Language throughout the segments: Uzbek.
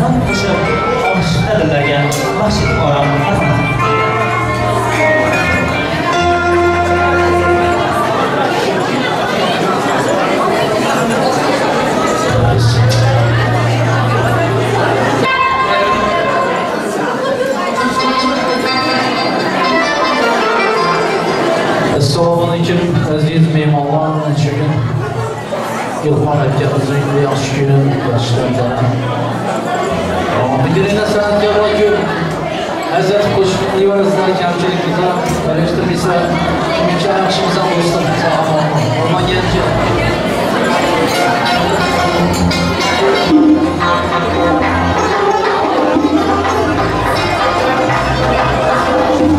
Azon qo'shib oshifta dillarga vahshiy orom farzand. Assalomu alaykum aziz mehmonlar, necha kun Ilhom aka o'zingni yaxshi kun, yaxshi tantana. Bugun san'atkorlar ko'p. Hazrat qo'shiqlaringizda kamchilik bo'lsa, alishtirmaysa, kimcha yaxshimisan do'stim, sog' omon. O'rmongancha.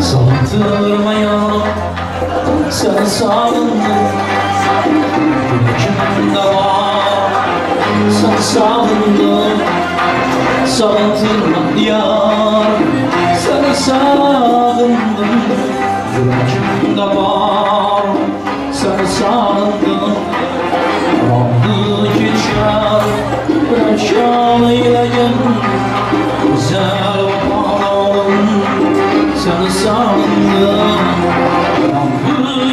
Sağdırma yarım, sen sağındın, yüreğimde var, sen sağındın, sağdırma yar, sen sağındın, yüreğimde var, sen sağındın, Rabbi geçer, perişan eyleyen, güzel olalım, sen sağındın.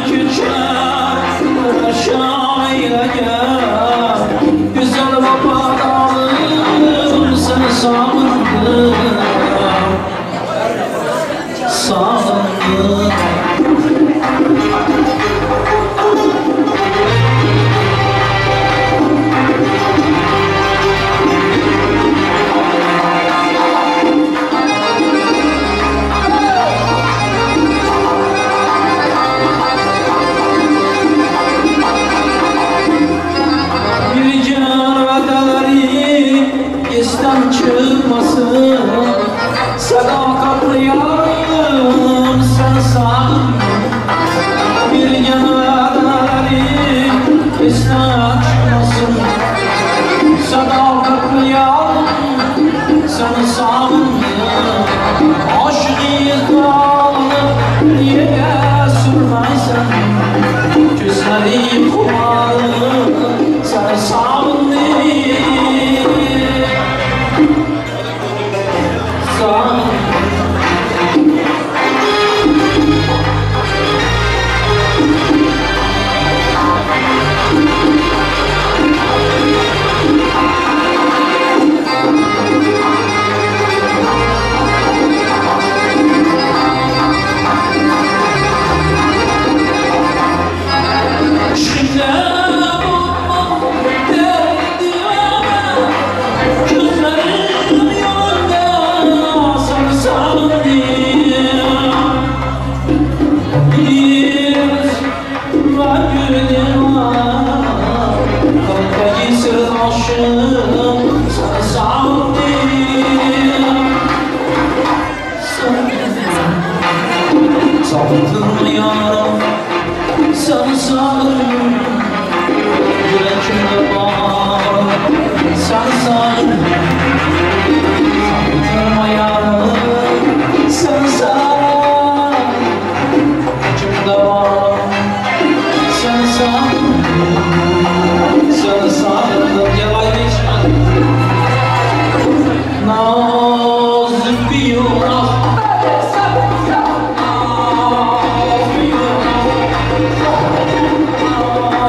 Geçer, perişan eyleyen, güzel babalarım, sen sağındın, sağındın. İstan çıkmasın, sadakatli yarım, sen sağın. Bir gün vadeleri İstan çıkmasın, sadakatli yarım, sen sağın. Aşkı dağını yere sürmeysen, gözleri kumarı, sen sağın. Sağdırma yarım, sen sağdın, yüreğimde var, sen sağdın. Sağdırma yarım, sen sağdın, içimde var, sen sağdın, sen sağdın. Yavaş geçme. Nazik bir yolak. Oh,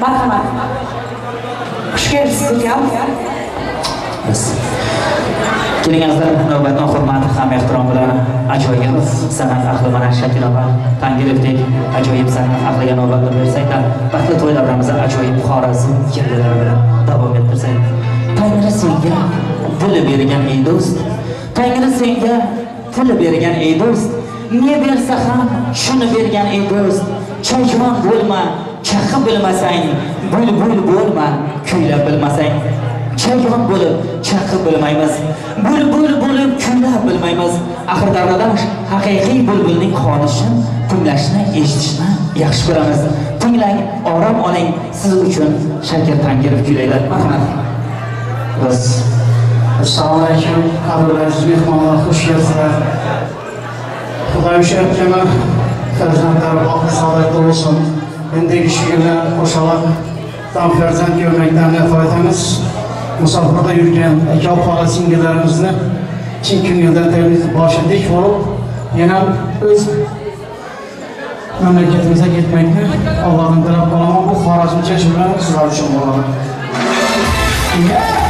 Marhamat. Xush kelibsiz ukam. Keling azizlar, navbatni hurmat ham ehtirom bilan ajoyib san'at ahli mana Shakir opa Tangirovdek ajoyib san'at ahliga navbatni bersak, baxtli to'y davramizni ajoyib Xorazm yillari bilan davom ettirsak. Tangri senga dil bergan ey do'st, Tangri senga til bergan ey do'st, ne bersa ham shuni bergan ey do'st. Chayvon bo'lma, chaqib bilmasang, bulbul bo'lma, kuylab bilmasang. Chayvon bo'lib chaqib bilmaymiz, bulbul bo'lib kuylab bilmaymiz. Axir davradash haqiqiy bulbulning xonishini tinglashni, eshitishni yaxshi ko'ramiz. Tinglang, orom oling, siz uchun Shakir Tangirov kuylaydi. Marhamat. Biz assalomu alaykum, qadrli aziz mehmonlar, xush kelibsizlar. Xudoyim shukr, farzandlar baxtli saodatli bo'lsin. Endigi shu qo'shaloq tam farzand ko'rmakdan nafar etamiz. Musofirda yurgan aka xola singillarimizni chin ko'ngildan tebrik boshi dik bo'lib, yana o'z mamlakatimizga ketmakni Allohdan tilab qolaman. Bu Xorazmcha shu bilan sizlar uchun bo'ladi. Yeah.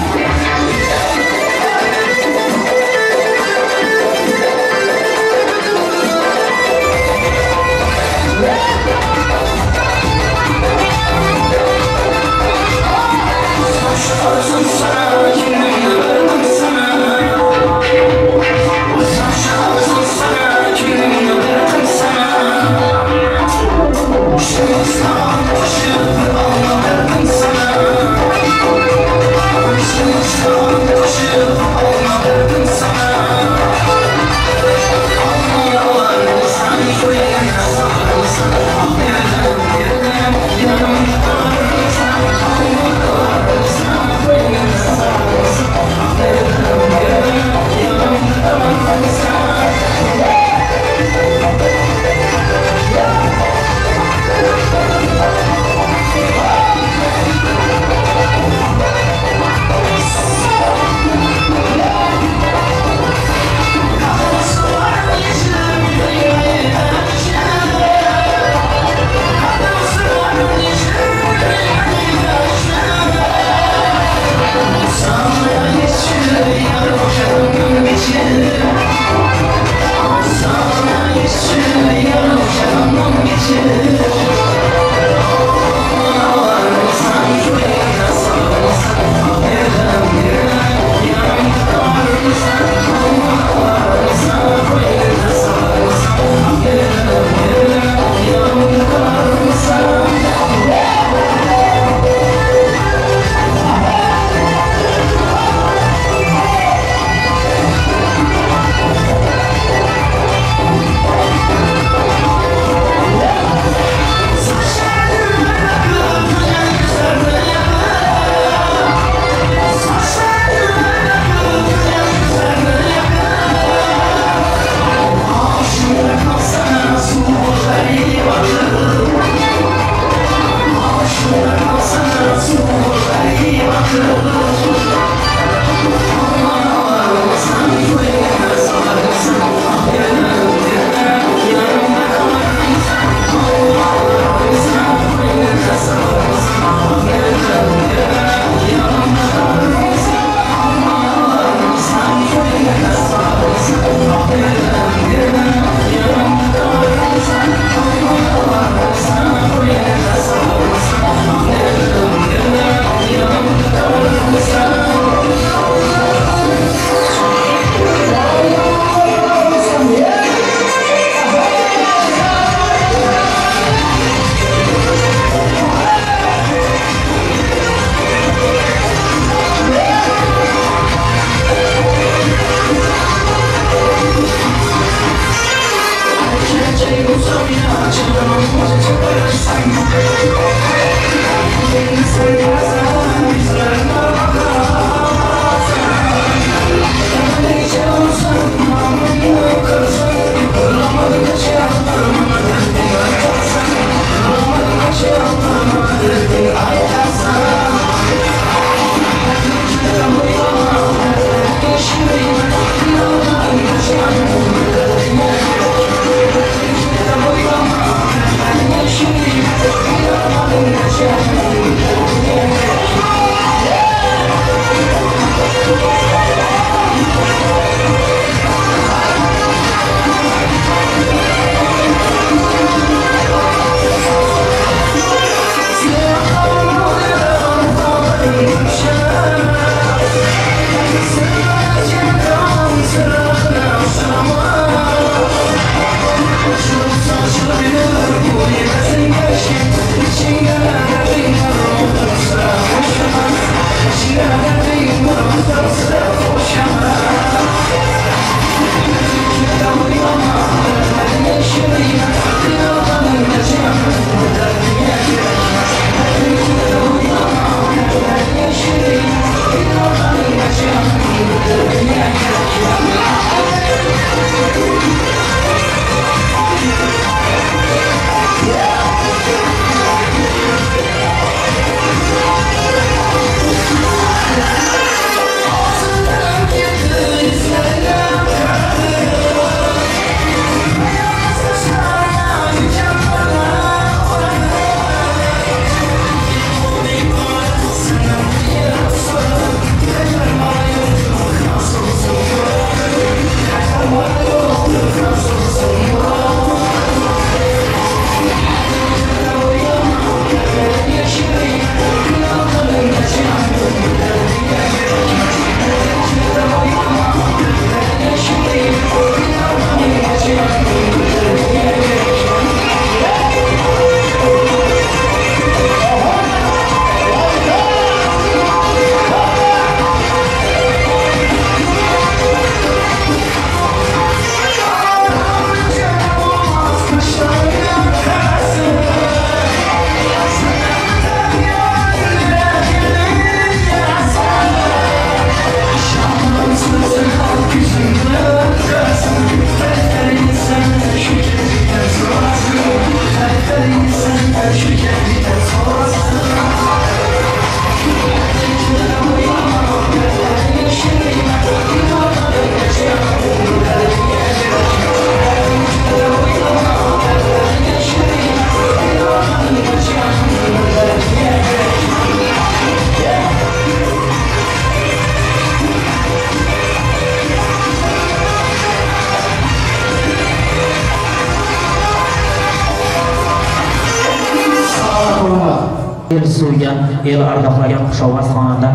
El suygan, el ardoqlagan xushovoz xonanda.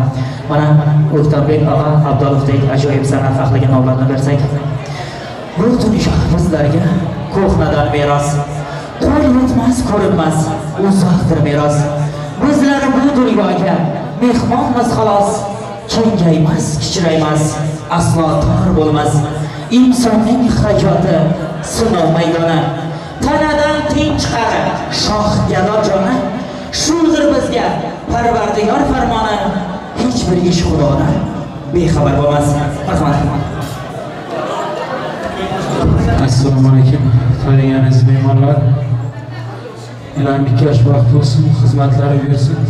Mana O'ktambek og'a Abdulovdek ajoyib san'at ahliga navbatni bersak. Bu dunyo bizlarga ko'hnadan meros. Qo'l yetmas, ko'rinmas, uzoqdir meros. Bizlar bu dunyoga mehmonmiz xolos. Kengaymas, kichraymas, aslo tor bo'lmas. Insonning hayoti sinov maydoni. Tanadan teng chiqar shoh gado joni. Shudir bizga Parvardigor farmoni. Hech bir ish Xudodan bexabar bo'lmas. Marhamat. Assalomu alaykum, to'ylagan aziz mehmonlar. Ilohim bikash baxt bo'lsin, xizmatlari bersin.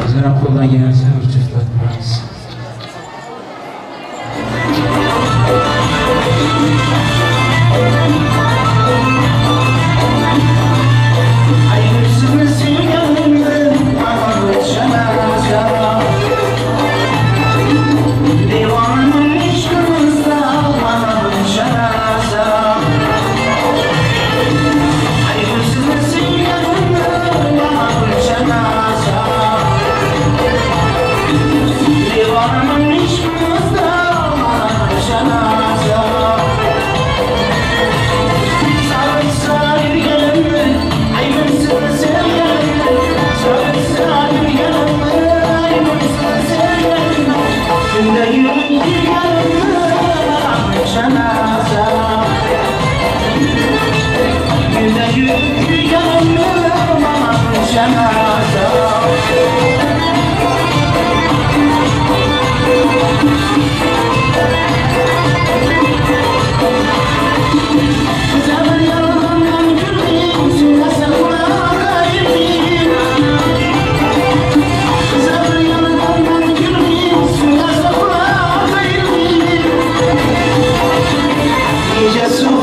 Bizlar qo'ldan kelgancha bir juftlat bo'lamiz. Gece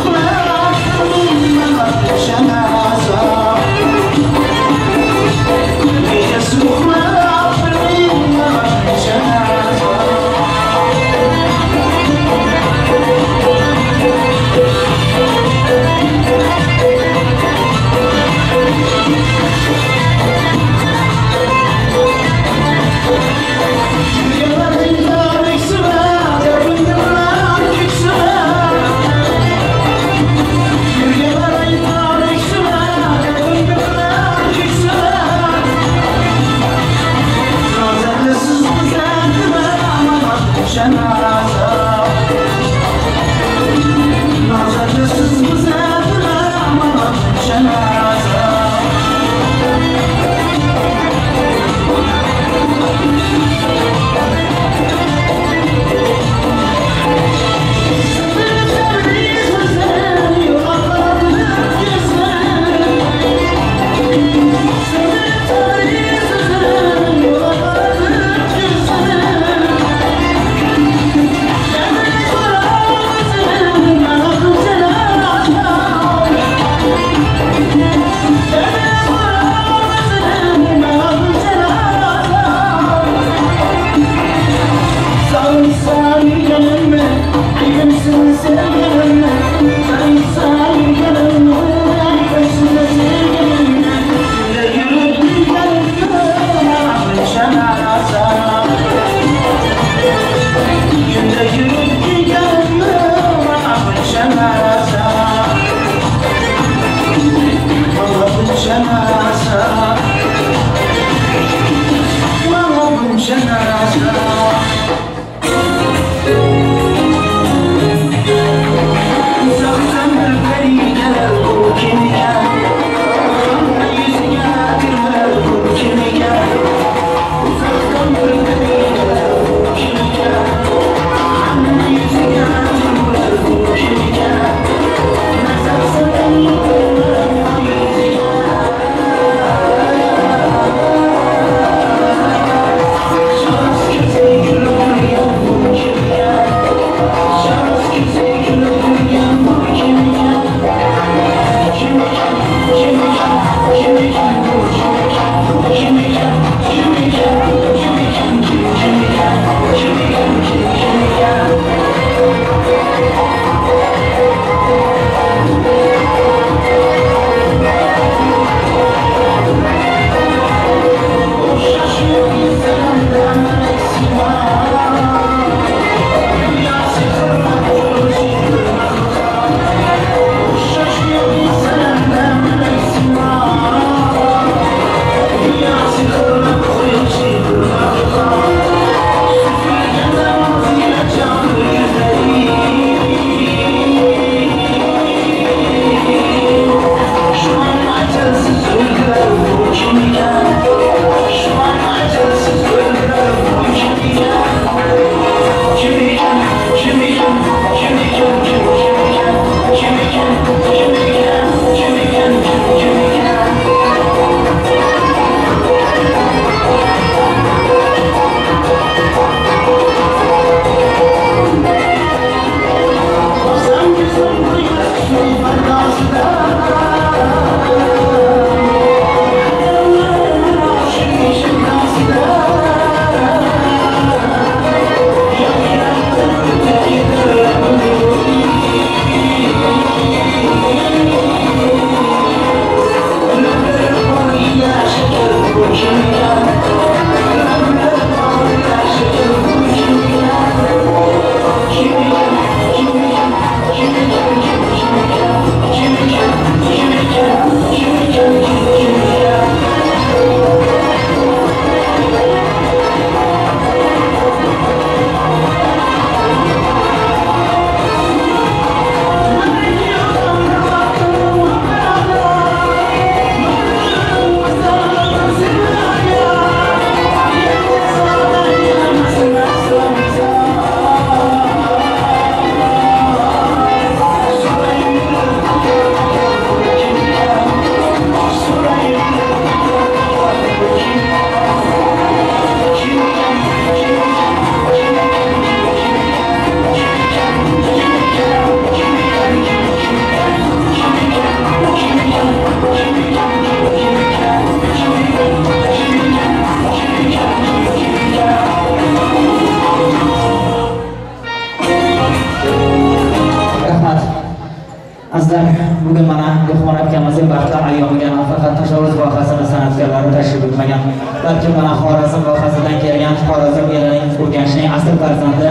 Azizlar, bugun mana Gulxon akamizning baxtli ayyomiga nafaqat Tashavvuz vohasini san'atkorlari tashrif buyurmagan, balki mana Xorazm vohasidan kelgan Xorazm elining Urganchning asl farzandi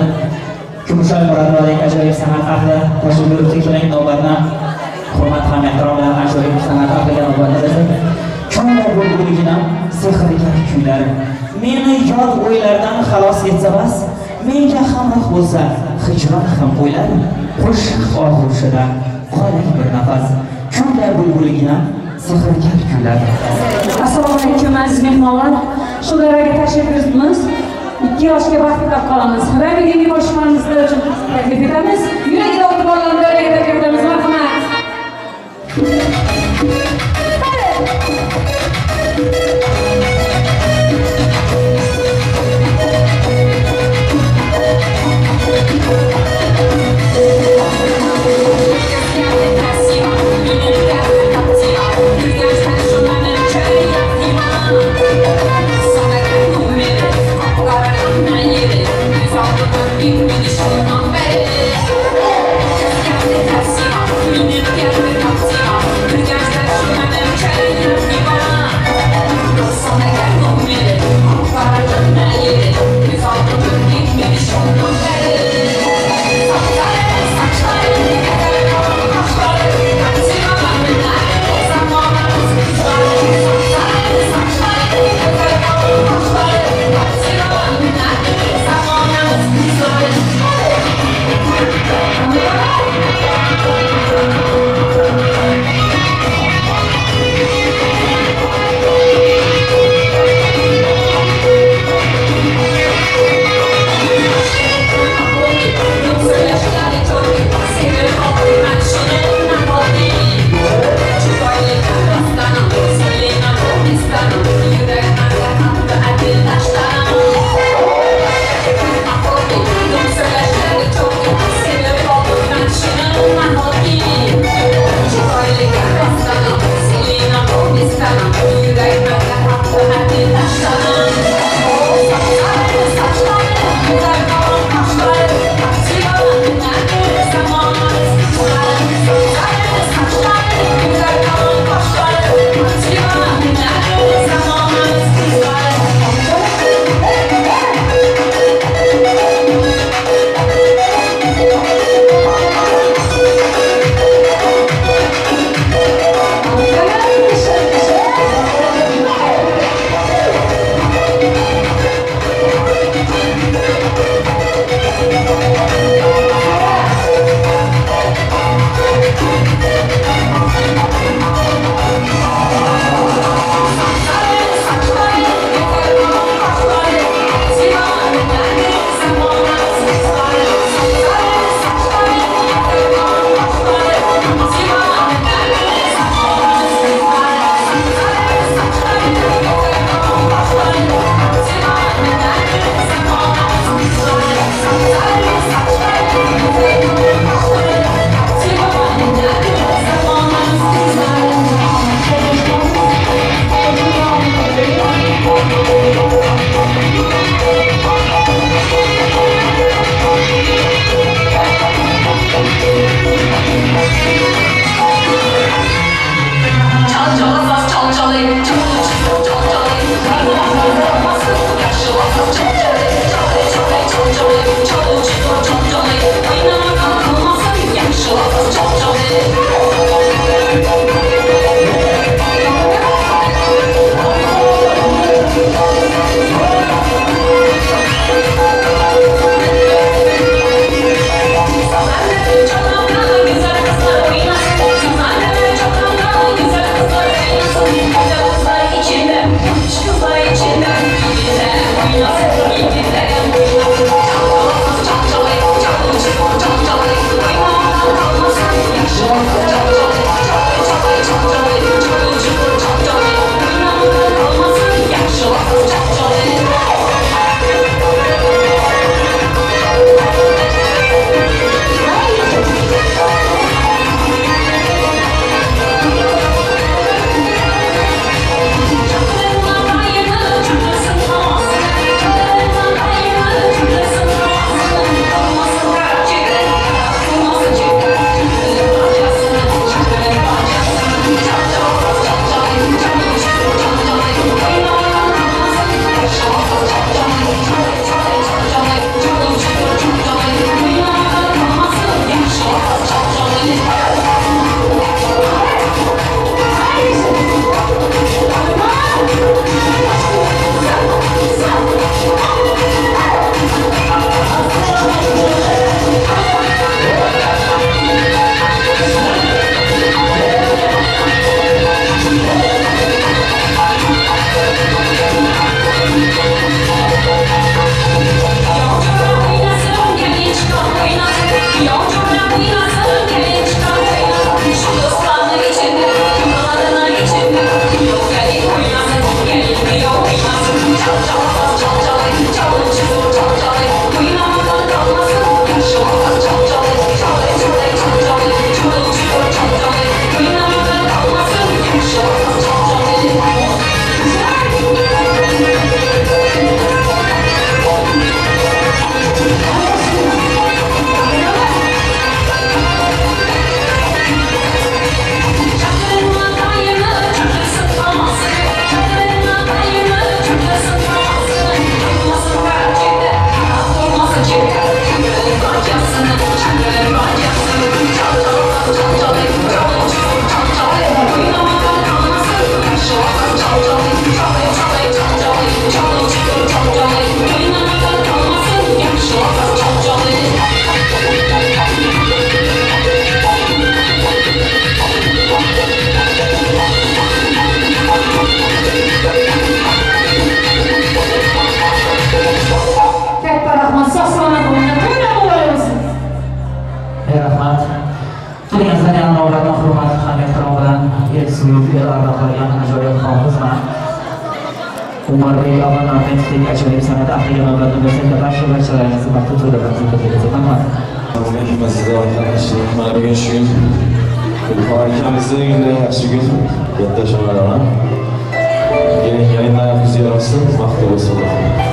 Kumushoy Murodovadek ajoyib san'at ahli tashrif buyuribdi. Keling, navbatni hurmat ham ehtirom bilan ajoyib san'at ahliga navbatni bersak. Ko'ngil bulbuligina sehrgar kuylari meni yod o'ylardan xalos etsa bas, menga hamroh bo'lsa hijron ham o'ylar, qo'shiq og'ushida qolay bir nafas, ko'ngil bulbuligina sehrgar kuylar. Assalomu alaykum aziz mehmonlar. Shu daraga tashrif buyurdingiz. 2 yoshga baxt tilab qolamiz. Rangli qo'shiqlarni sizlar uchun taklif etamiz. Yuragida o'tib olgan daraga taklif etamiz. Marhamat. Suyub el ardoqlagan ajoyib hofizman. Umarbek og'a Normetdek ajoyib san'at ahliga navbatni bersak, barcha barchalaringizni baxtli to'ylaringizni tabriklayman. Rahmat. Mana bugun shu kun Gulxon akamizni uyida yaxshi kun, katta sho'ralaman. Keling, keling, ko'zi yorsin, baxtli bo'lsin.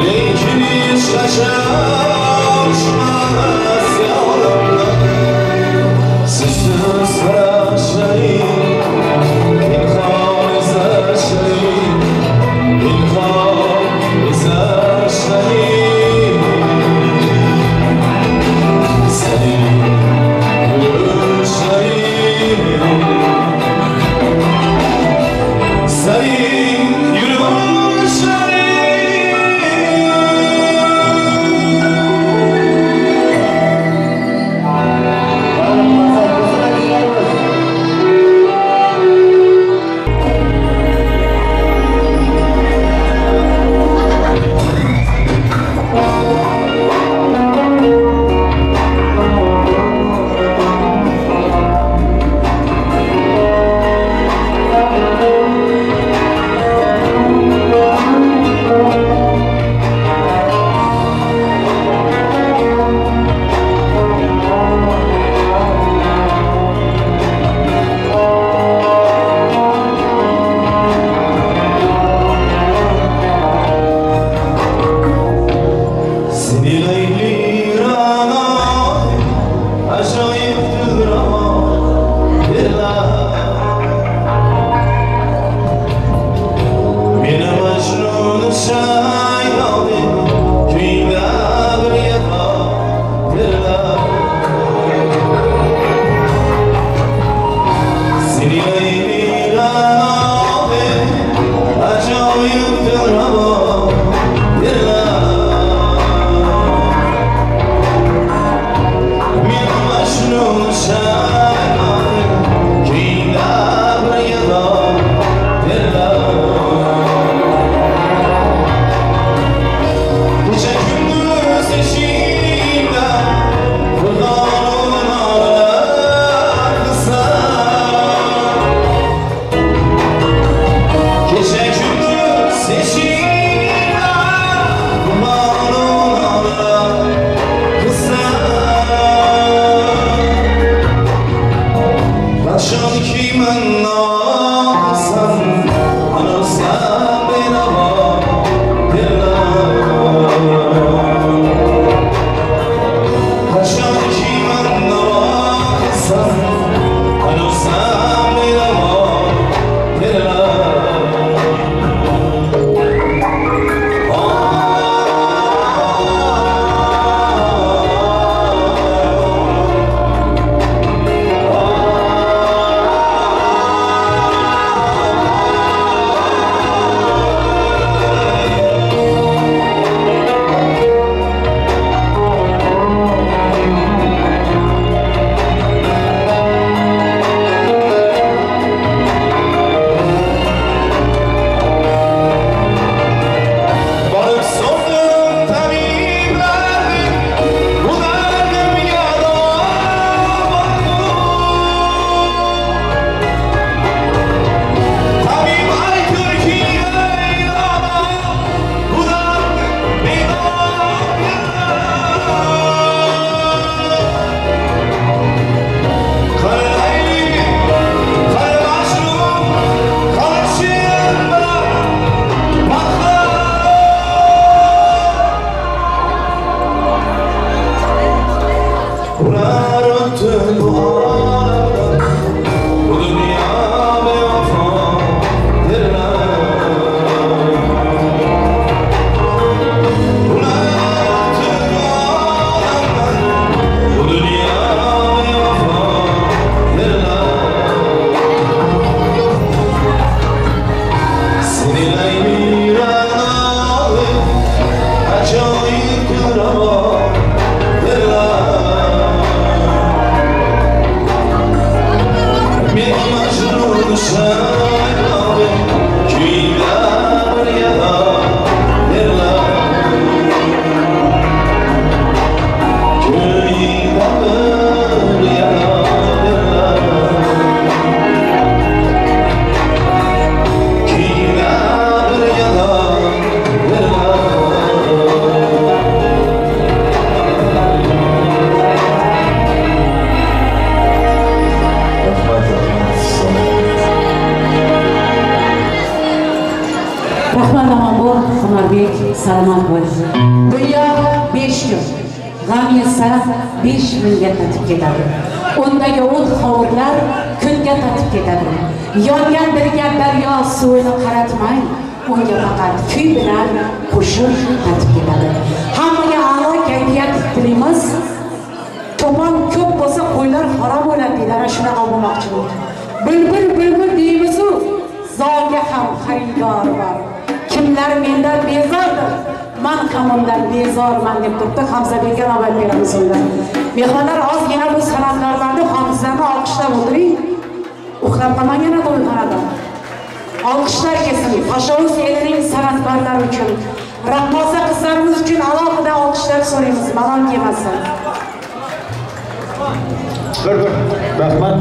Lekin hech qachon uchmas yodimdan. Sizsiz qarashlaring, pinhon izlashlaring, pinhon izlashlaring. Sening yurishlaring, sening yurishlaring. Seni Leyli Rana, ajoyib dilrabo derlar. Meni Majnun shaylo deb kuyda bir yig'o derlar. Seni Leyli Rana deb ajoyib dilrabo derlar. Meni Majnun shaylo deb kuyda bir yig'o derlar. Kecha kunduz eshigingda fig'onu nola qilsam. Kecha kunduz eshigingda fig'onu nola qilsam. Qachonki man nolsam, anolsam benavo derlar. Qachonki man navo qilsam, anolsam benavo derlar. Borib so'rdim tabiblarni, bu dardimga davo bormi? Tabib ayturki, ey dono, bu dard bedavo. Qani Layli, qani Majnun, qani she'r bilan Farhod. Ular o'tdi bu olamdan, bu dunyo bevafo derlar. Ular o'tdi bu olamdan, bu dunyo bevafo derlar. Seni Layli Rana deb ajoyib dilrabo derlar. Men Majnun shaylo deb kuyda bir yig'o derlar. Kuyda bir yig'o derlar. Kuyda bir Rahmat, omon bo'l, Umarbek, salomat bo'l. Dunyo 5 kun, g'am yesa 5 mingga tatib ketadi. Undagi o't hovurlar kunga tatib ketadi. Yongan dilga daryo suvini qaratmang, unga faqat kuy bilan qo'shiq tatib ketadi. Hammaga a'lo kayfiyat tilaymiz. Cho'pon ko'p bo'lsa qo'ylar xarob bo'ladi deydi. Ana shunaqa bo'lmoqchi bo'ldi. Bulbul bulbul deymiz-u, zolga ham xaridor bor. Kimlar mendan bezordir, man ham undan bezorman deb turibdi. Hamzabekka navbat beramiz unda. Mehmonlar, ozgina bu san'atkorlarni hofizlarni olqishlab o'tiring. Uxlab qolmang yana to'yxonada. Olqishlar kelsin Toshovuz elining san'atkorlari uchun, raqqosa qizlarimiz uchun alohida olqishlar so'raymiz, malol kelmasin. Bir rahmat.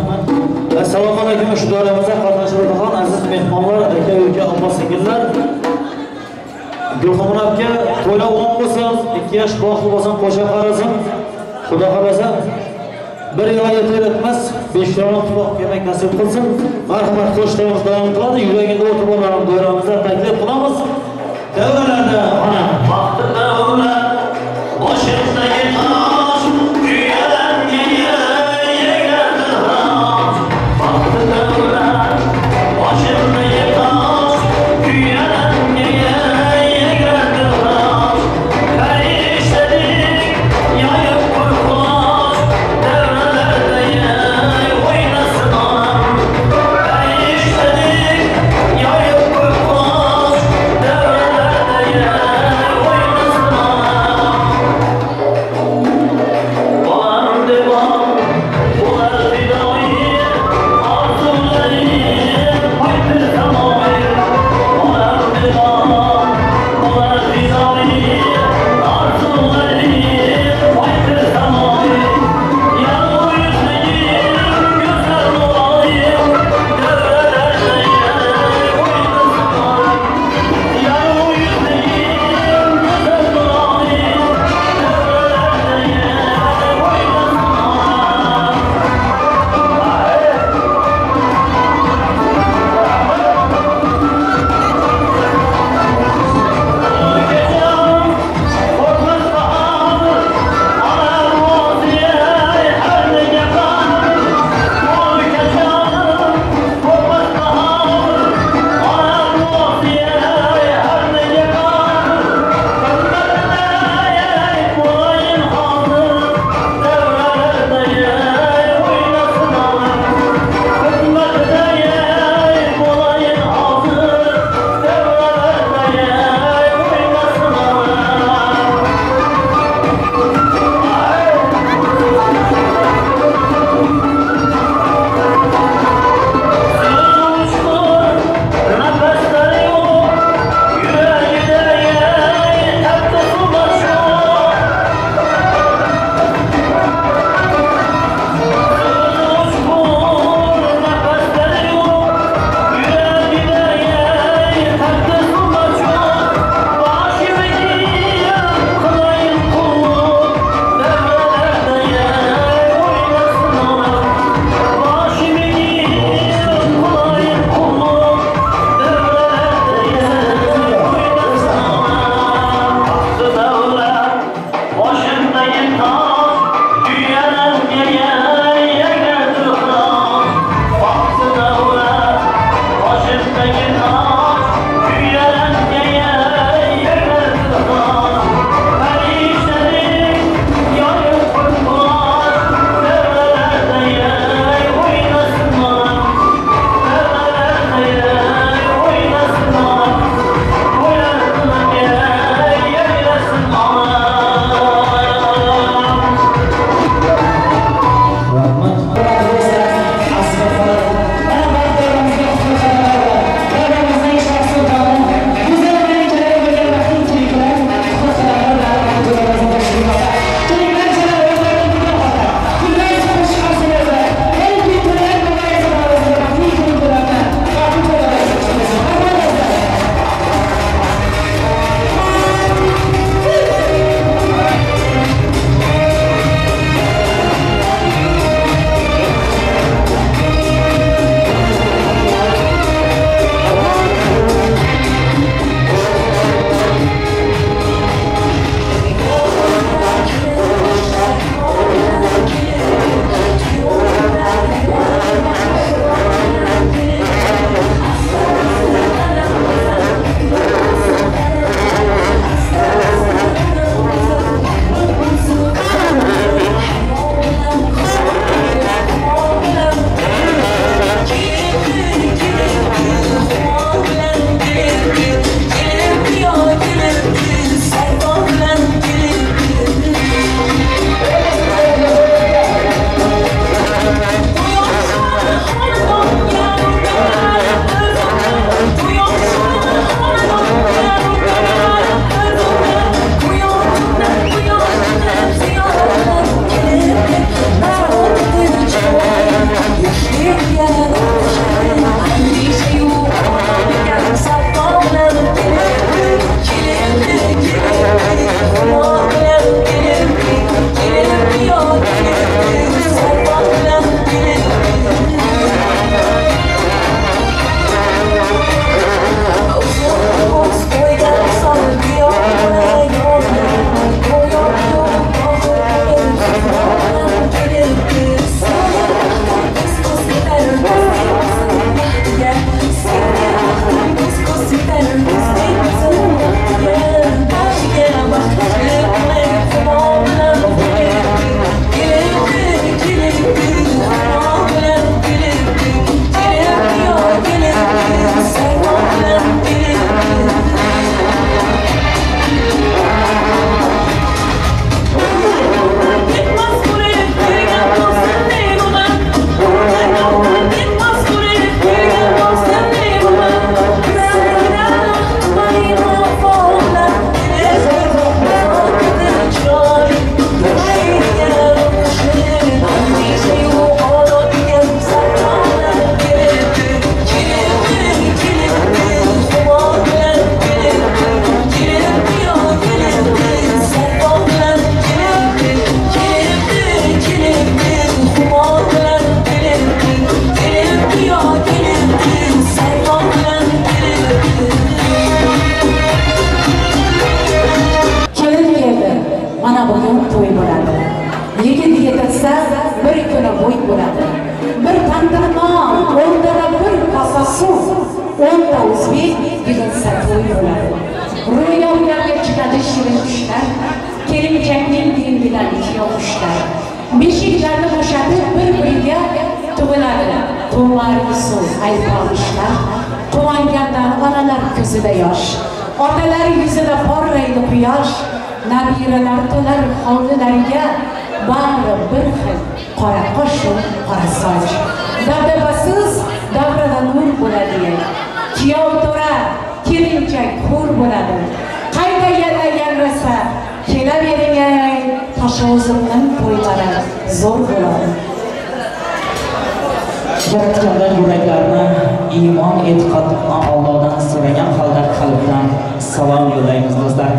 Assalomu alaykum. Shu doiramizda qatnashib aziz mehmonlar, aka uka, opa singillar. Gulxumon aka, to'ylar o'ng bo'lsin, 2 yosh baxtli bo'lsin, qo'sha qarasin. Xudo xolasa bir yil to'y o'tmas, 5 yil ittifoq kelmak nasib qilsin. Marhamat, qo'shiqlarimiz davom qiladi. Yuragida o'tib olgan doiramizda taklif qilamiz. Davralarda ona baxtli davlat boshimdagi tosh qushlar. Beshiklarni bo'shatib bir-biriga tug'iladi. Qumar Yusuf aytolmishlar. Quvongandan onalar ko'zida yosh, otalar yuzida porlaydi quyosh, nabiralar to'lar hovlilariga, bari bir xil qora qoshu qora soch. Dabdabasiz davrada nur bo'ladi. Kuyov to'ra, kelinchak hur bo'ladi. Qayta yana yangrasa, kelavering ey, Toshovuzimning to'ylari zo'r bo'ladi. Yaratgandan yuraklarni iymon e'tiqodni Allohdan so'ragan holda qalbdan salom yo'llaymiz do'stlar.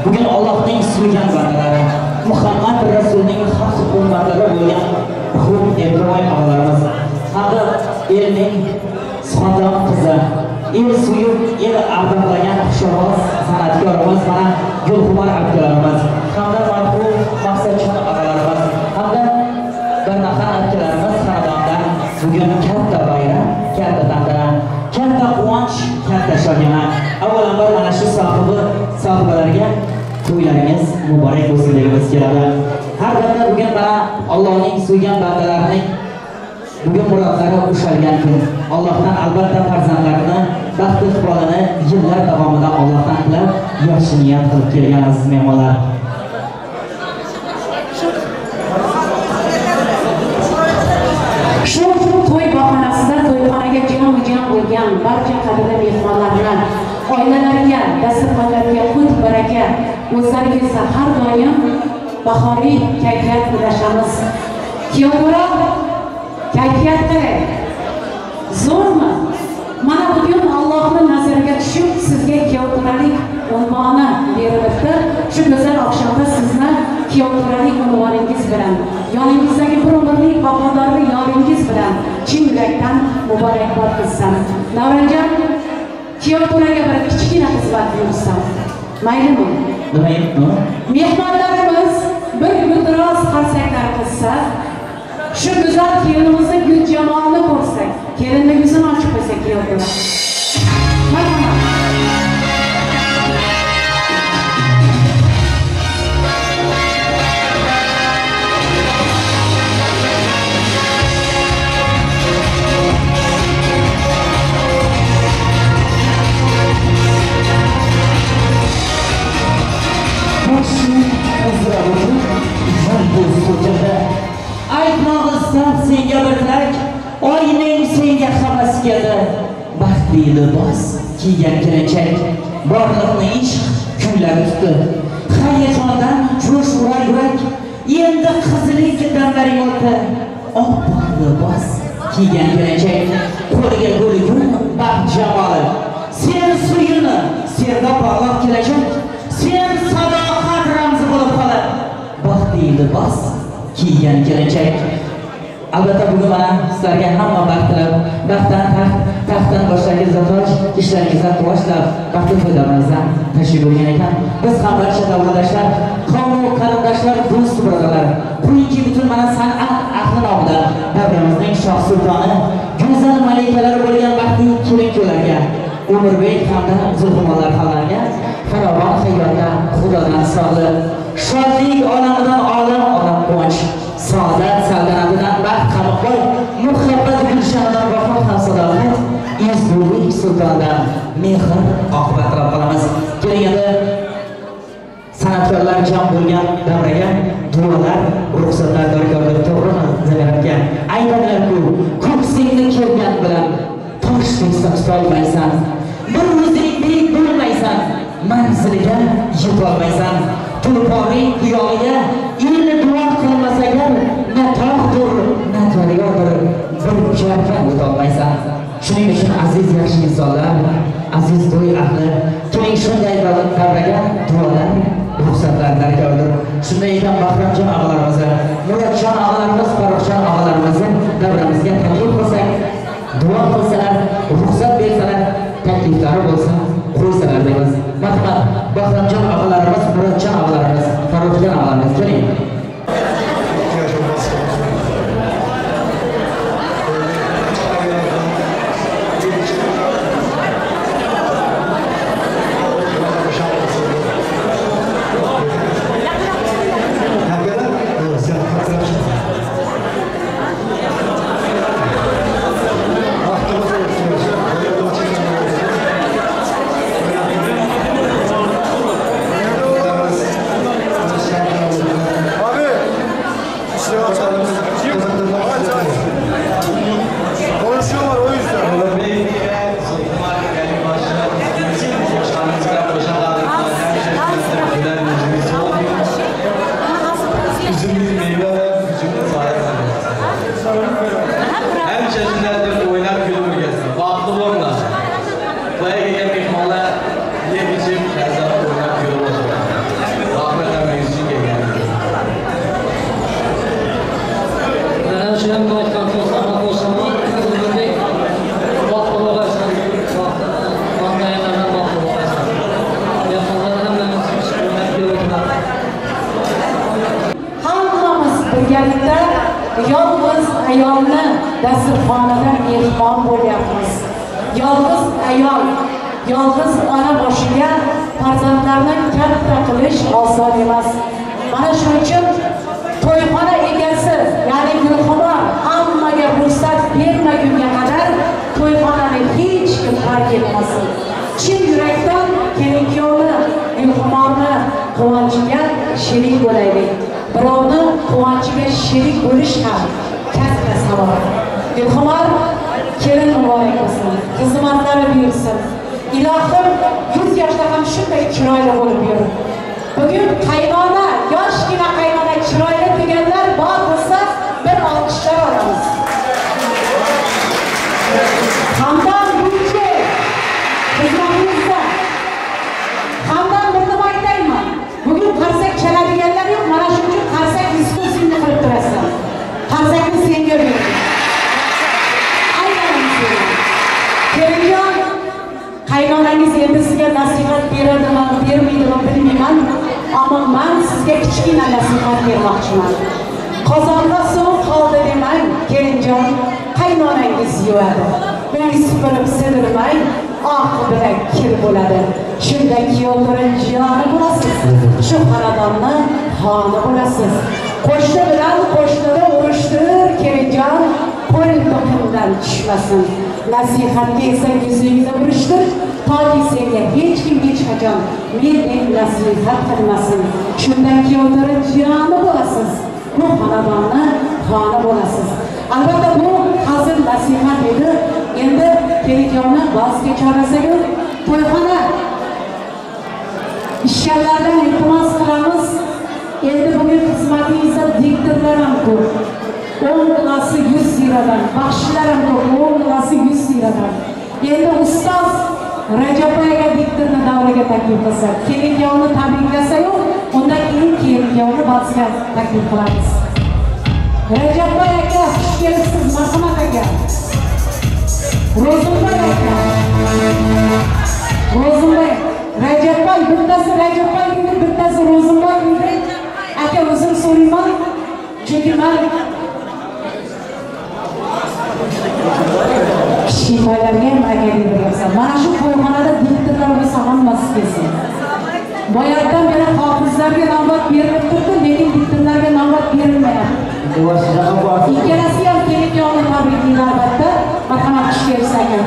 Bugun Allohning suygan bandalari, Muhammad Rasulning xos ummatlari bo'lgan Hum Erkaboy og'alarimiz, hamda elning suxandon qizi, el suyib, el ardoqlagan xushovoz san'atkorimiz mana Gulxumor akalarimiz, hamda marhum Maqsadjon og'alarimiz, hamda Barnaxon akalarimiz xonadonda bugun katta bayram, katta tantana, katta quvonch, katta shodiyona. Avvalambor mana shu sohibalarga to'ylaringiz muborak bo'lsin degimiz keladi. Har damda bugun mana Allohning suygan bandalarining bugun murodlari ushalgan kun. Allohdan albatta farzandlarini baxt iqbolini yillar davomida Allohdan tilab, yaxshi niyat qilib kelgan aziz mehmonlar. Shu to'y bahonasida to'yxonaga jam-jam bo'lgan barcha qadrli mehmonlarni oilalariga, dasturxonlariga qut baraka, o'zlariga esa har doim bahoriy kayfiyat ulashamiz. Kuyovto'ra kayfiyat qalay? Zo'rmi? Mana bugun Allohning nazariga tushib sizga kuyovto'ralik unvoni berilibdi. Shu go'zal oqshomda sizni kuyovto'ralik unvoningiz bilan, yoningizdagi bir umrlik vafodorli yoringiz bilan chin yurakdan muborakbod qilsam. Navranjon, kuyovto'raga bir kichkina xizmat buyursam, maylimi? Nima endi? Mehmonlarimiz bir guldiroz qarsaklar qilsa, shu go'zal kelinimizni gul jamolini ko'rsak, kelinni yuzini ochib qo'ysak kuyovto'ra. Marhamat. Aytmoq istab senga bir tilak, oyning senga havas keldi. Baxtli libos kiygan kelinchak, borliqni ishq kuylari tutdi. Hayajondan jo'sh urar yurak, endi qizlik damlaring o'tdi. Oppoq libos kiygan kelinchak, qo'liga gul gul baxt jamoli. Sen suyuni, senda porloq kelajak, sen sadoqat ramzi bo'lib qolar. Baxtli libos kiygan kelinchak. Albatta bugun mana sizlarga hamma baxt tilab, baxtdan taxt, taxtdan boshlaringizda toj, ishlaringizda quvonchlar, baxtli to'ylaringizdan tashrif buyurgan ekan. Biz ham barcha davlatdoshlar, qavm qarindoshlar, do'st birodarlar, qo'yinki butun mana san'at ahli nomidan davramizning shoh sultoni, go'zal malikalari bo'lgan baxtli kelin-kuyovlarga, Umrbek hamda Zulxumorlar xonlarga farovon hayotda Xudodan sog'lik, shodlik olamidan olam olam quvonch, saodat saltanatidan baxt qamiqboy, muhabbat gulshanidan vafo ham sadoqat, ezgulik sultonidan mehr oqibat tilab qolamiz. Keling endi san'atkorlar jam bo'lgan davraga duolar, ruxsatlar darkordir, to'g'rimi Zamir aka? Aytadilar-ku, ko'ksingni kelgan bilan tosh desa tutolmaysan, bir o'zing bek bo'lmaysan, manziliga yetolmaysan. Tulporing tuyog'iga elni duo qilmasa agar, na tog'dir, na daryodir, bir jarkan o'tolmaysan. Shuning uchun aziz yaxshi insonlar, aziz to'y ahli, keling shunday davraga duolar, ruxsatlar darkordir. Shunday ekan Bahramjon og'alarimizni, Murodjon og'alarimiz, Farruhjon og'alarimizni davramizga taklif qilsak, duo qilsalar, ruxsat bersalar, takliflari bo'lsa qo'ysalar deymiz. Marhamat, Bahramjon og'alarimiz, Murodjon og'alarimiz, Farruhjon og'alarimiz, keling. Yeb ichib, lazzat o'ynab ko'rib o'tiradi. Rahmat hammangiz kelganingiz. Mana shu ham aytgan qo'shaman, o'zimdek baxtli bo'lsin. Baxtli baxtli bo'lsin. Mehmonlar hammamiz o'ynab ko'rib o'tiradi. Hammamiz birgalikda yolg'iz ayolni dasturxonada mehmon bo'lyapmiz. Yolg'iz ayol, yolg'iz ona boshiga farzandlarni katta qilish oson emas. Mana shuning uchun to'yxona egasi, ya'ni Gulxumor hammaga ruxsat bermagunga qadar to'yxonani hech kim tark etmasin. Chin yurakdan kelin-kuyovni, Gulxumorni quvonchiga sherik bo'laylik. Birovni quvonchiga sherik bo'lish ham katta savob. Gulxumor kelin muborak bo'lsin, xizmatlari buyursin. Ilohim 100 yoshda ham shunday chiroyli bo'lib yur. Bugun qaynona, yoshgina qaynona chiroyli deganlar bor bo'lsa, bir olqishlar olamiz. Hamdam Gulchi xizmatingizda. Hamdam bir nima aytayman. Bugun qarsak chaladiganlar yo'q, mana shuning uchun qarsak iskusini qilib turasan. Qarsakni senga berdim. Aynan senga. Kelinjon, qaynonangiz endi sizga nasihat beradimi, bermaydimi bilmayman, ammo men sizga kichkina nasihat bermoqchiman. Qozonda suv qoldi demang, kelinjon, qaynonangiz yuvadi. Uy supurib sidirmang, oq bilan kir bo'ladi. Shunda kuyovto'ra jiyoni bo'lasiz. Shu xonadonni xoni bo'lasiz. Qo'shni bilan qo'shnini urushtir, kelinjon, qo'l to'qimdan tushmasin. Nasihatga esa yuzingni burishtir, toki senga hech kim hech qachon mendek nasihat qilmasin. Shundan kuyovto'ra jiyoni bo'lasiz. Bu xonadonni xoni bo'lasiz. Albatta bu hazil nasihat edi. Endi kelin-kuyovni ba'ziga chorlasak-ku, to'yxona ishkanlardan iltimos qilamiz. Endi bugun xizmatingizda diktorlar ham ko'p. 10 kilasi 100 liradan, baxshilar ham ko'p, 10 kilasi 100 liradan. Endi ustoz Rajab aka diktorni davraga taklif qilsa, kelin-kuyovni tabriklasa-yu, undan keyin kelin-kuyovni ba'ziga taklif qilamiz. Rajabboy aka, xush kelibsiz, marhamat aka. Ro'zimboy aka. Ro'zimboy, Rajabboy, bittasi Rajabboy deydi, bittasi Ro'zimboy deydi. Aka, o'zim so'rayman, chunki men kichkintoylarga ham aka deydiryapsan. Mana shu to'yxonada diktorlar bo'lsa hammasi kelsin. Boyatdan beri hofizlarga navbat berilib turdi, lekin diktorlarga navbat berilmayapti. Ikkalasi ham kelin-kuyovni tabriklaydi albatta. Marhamat, xush kelibsiz aka.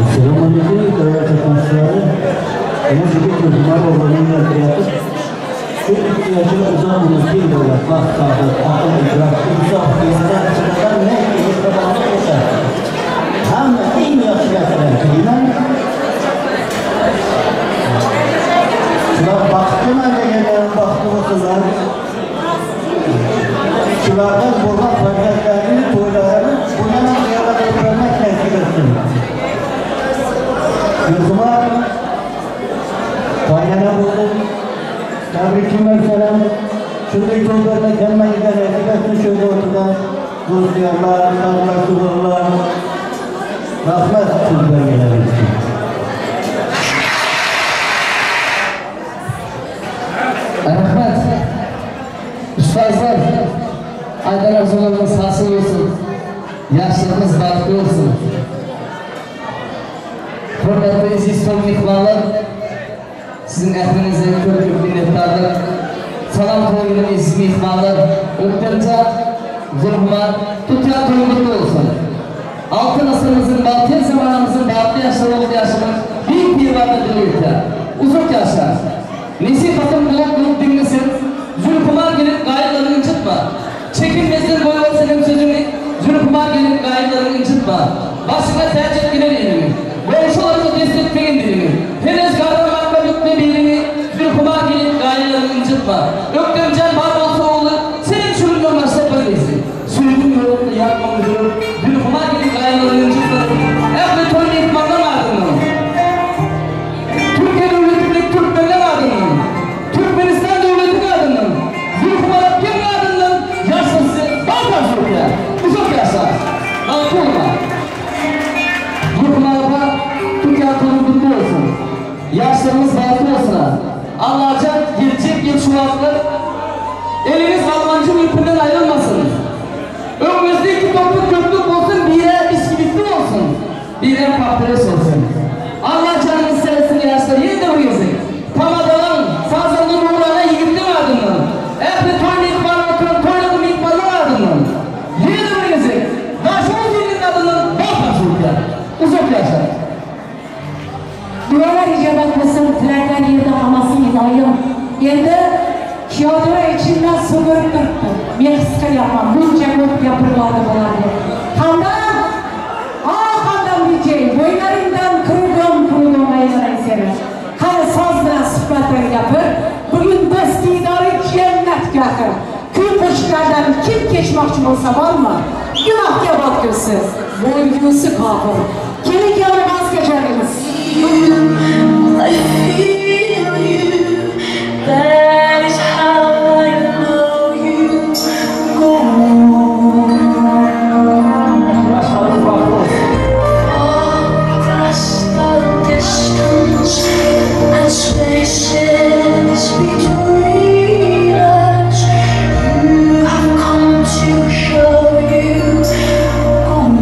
Assalomu alaykum, davlat qatnashchilari. Mana bugun Gulxumor o'g'lini uylantiryapmiz. Shu ikki yoshini uzoq umr, keng davlat, baxt, saodat, aql, idrok, insof, yordam, chidadan, mehribonlik o'tar. Hamma eng yaxshi narsalarni tilayman. Shular baxtliman deganlar baxtli bo'lsinlar. Shulardan bo'lgan farzandlarning to'ylarini bundan ham ziyod ko'rmak nasib etsin. Gulxumor qaynona bo'ldi. Tabriklayman salam. Shunday to'y bermak hammaga nasib etsin. Shu yerda o'tirgan do'stlar, qardoshlar, rahmat sizlarga. Rahmat. Ustozlar, aydan orzularimiz hosil bo'lsin. Yaxshiligimiz baxtli bo'lsin. Hurmatli aziz to'y mehmonlar, sizning ahdingizga ko'p-ko'p minnatdorlik. Salom to'yinin aziz mehmonlar, O'ktamjon, Zulhumar, tutgan to'y qutlu olsun. Altın asrımızın, batıl zamanımızın batıl yaşları oldu yaşının büyük bir varlığı uzun yaşlar. Nesihatım kulak bulup dinlesin, Zülhumar gelip gayetlerini incitme. Çekinmesin boyva senin sözünü, Zülhumar gelip gayetlerini incitme. Başına tercih etkiler elini, komşularını destekleyin dilini. Henüz kahramanla bitme birini, Zülhumar gelip gayetlerini incitme. Öktemcan var olsa oğlu, senin şurundan başla böylesi. Sürgün yolunu yapmamı görür, Zülhumar gelip gayetlerini incitme. Ehli Yaşlarımız bahtlı olsun. Allah'can gelecek yıl şu vaxtlar eliniz Almancı mülkünden ayrılmasın. Önümüzde iki topluk köklük olsun, bire bisküvitli olsun, bire pahteres olsun. Allah canınız seversin yaşlar, yine de bu gezin. Tamadanın, sazanın uğrana yigitli ardından, ehli toy mihmanı oturan toyladı mihmanlar ardından, yine de bu gezin. Daşoğuz ilinin adından bol taşılıklar, uzak yaşlar. Dualar icabat qilsin, tilaklar yerda qolmasin iloyim. Endi kuyovlar ichimdan so'girib turibdi. Men his qilyapman, buncha ko'p gapiriladi bo'ladi. Hamdam, hamdam DJ, bo'ylaringdan kurudum, kurudum aylanay seni. Qani soz bilan suhbat bilan gapir. Bugun do'st diydori jannatga yaqin. Kuy qo'shiqlardan kim kechmoqchi bo'lsa bormi? Gunohga botgursiz, bo'lgusi kofir. Keling kelib vozkecharmiz. I feel you, that is how I know you go on. Across the distance and spaces between us, you have come to show you go on.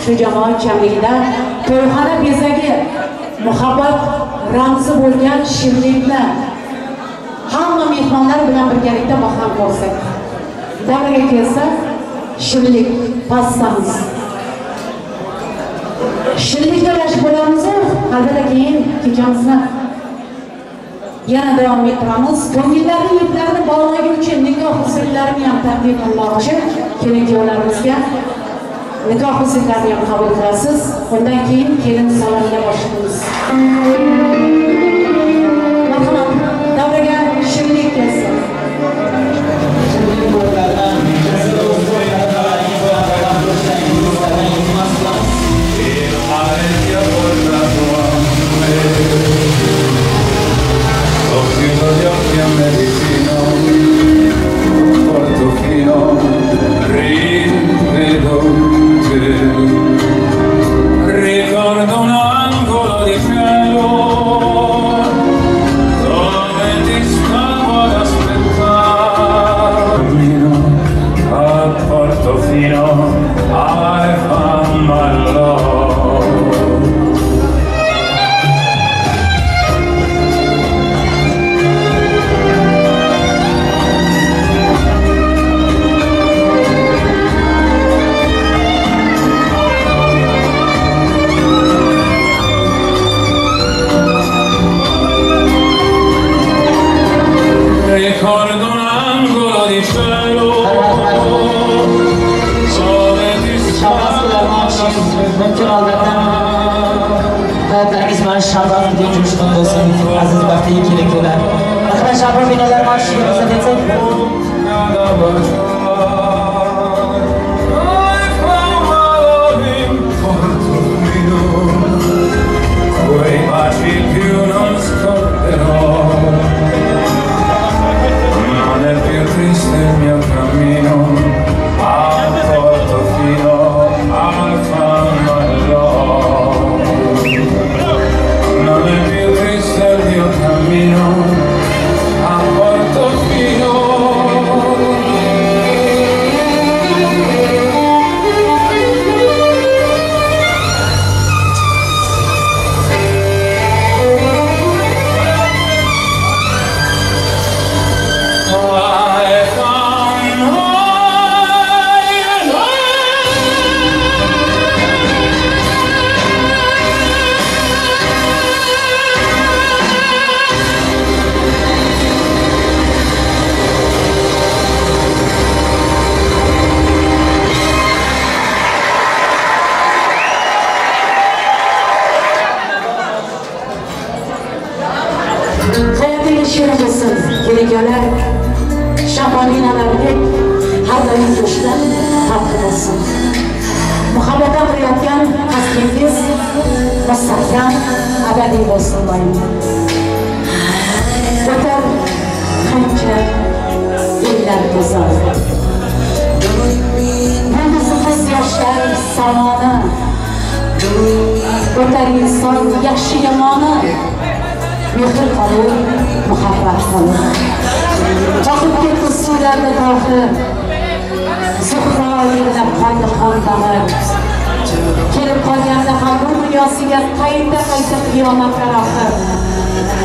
Shu jamoat jamligida to'yxona bezagi muhabbat ramzi bo'lgan shirinlikni hamma mehmonlar bilan birgalikda baham ko'rsak. Davraga kelsa shirinlik pastamiz. Shirinlik talashib bo'lamiz, albatta keyin kechamizni Yana davom ettiramiz. Ko'ngillarning iplarini bog'laguncha nikoh usullarini ham taqdim qilmoqchi kelin kuyovlarimizga. Nikoh usullarini ham qabul qilasiz. Undan keyin kelin salomga boshlaymiz. Marhamat, davraga shirinlik kelsin. Ho chiuso gli occhi a me vicino, Portofino, rivedo te. Ricordo un angolo di cielo dove ti stavo ad aspettare. A Portofino, I found my love. Ricordo un angolo di cielo dove ti stavo mumkin albatta. Hayotlaringiz mana shabab degan jo'shqin bo'lsin, aziz baxtli kelin-kuyovlar. Marhamat, shabab binolar marshiga ruxsat etsak. Quei baci più non scorderò. Non è più triste il mio cammino a Portofino, al Famalò. Non è più triste il mio cammino a Portofino. Kelinlar, shabolinalardek har doim jo'shqin, xalqi bo'lsin. Muhabbatdan qilayotgan qasdingiz mustahkam, abadiy bo'lsin doimo. O'tar qancha yillar go'zal. Yulduzsiz yoshlar samoni, o'tar inson yaxshi yomoni, mehr qolur, muhabbat qolur. Qoqib ketdi suvlarni tohi, Zuhro yig'lab qoldi qon bag'ri. Kelib qolganda ham bu dunyosiga qayta-qayta qiyomatlar oxir.